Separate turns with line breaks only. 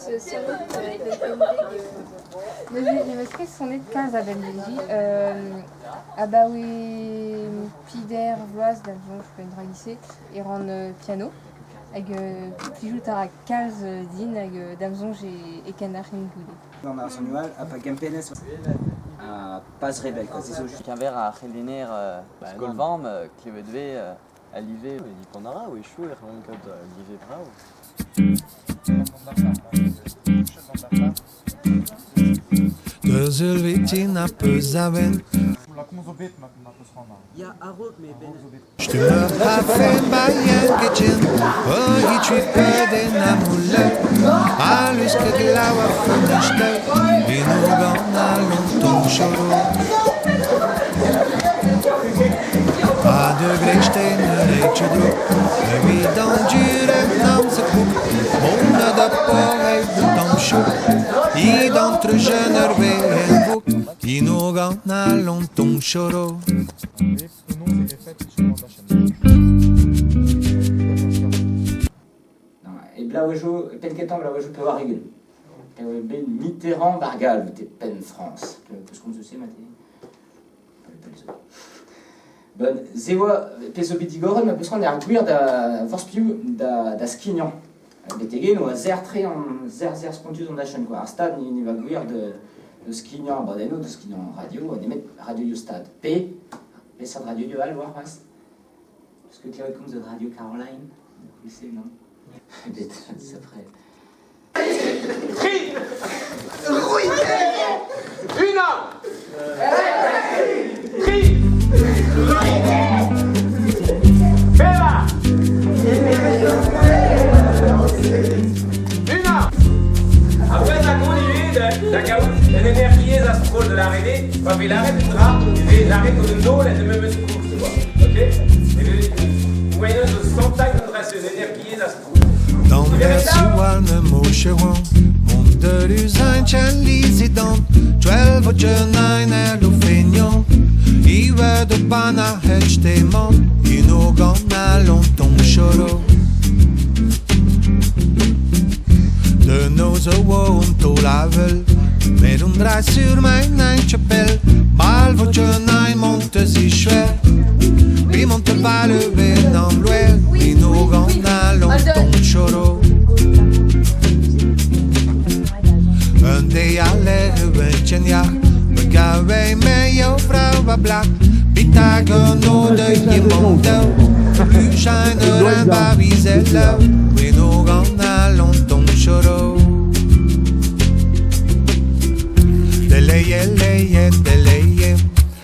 'peus sonet benveg?
Ne meus ket sonet kalz a benvegi. Abaoe peder vloaz da soñj pe un dra giz-se e ran piano hag plijout a ra kalz din hag da'm soñj e kendalc'hin goude.
Gant ar sonioù all ha pa gempennez ha pas re bell quoi, se zo juste.
Keñver ar c'helenner skol-vamm, klevet 'vez al live dipant a ra a-wechoù e c'hellont kaout live brav.
Deus ul vintin ha peus a wenn. Stumm ha fenn kitchen Hag tripet en amoulet A lusket glav a fenester Eno gant al lonton choro Ha de greisten reitje druk Evit an duret amzer kouk Mont da porrei tamm chouk I d'entre jeune en bouk Ino gant al lonton choro.
E bloavezhioù, e penn-kentañ bloavezhioù 80. E oa bet Mitterrand war galv e penn Frañs. Peus komz eus se mat Pell zo. Bon, se oa pezh zo bet digoret ma peus c'hoant ar gwir da forzh piv da skignañ. Betek eno oa serr-tre an serr-serr spontus an dachenn quoi. Ar stad ne oa gwir da skignañ abadennoù, da skignañ radio, nemet radioioù stad. Pe peseurt radioioù all oa c'hoazh? Parce que klevet komz eus Radio Caroline, koulz-se, non? Bet, ça ferait...
Tri, unan, tri, pevar, unan. Après da gont ivez da gaout un energiezh a-stroll da lâret eo, pa vez lâret un dra, e vez lâret gant un daolenn e memes koulz, tu vois. Ok? E vez moaien zo santañ un dra, c'est une energiezh a-stroll.
Dans versioù mocheron Mont de luzain lizidan 12 o l'ofenion Iwe de bana hechteman Ino gant alon ton choro De noz o oan taol-avel Met un dra sur mein ein chapel Mal vo ein monte zichwer Bi monte vale ben am loer Ino gant alon ton choro Un deiz a-lerc'h e ya Me gave me eo vrouw a blak Bitag an ode yemonto Ujain ur babizello Ino gant alon ton choro Deleye leye deleye.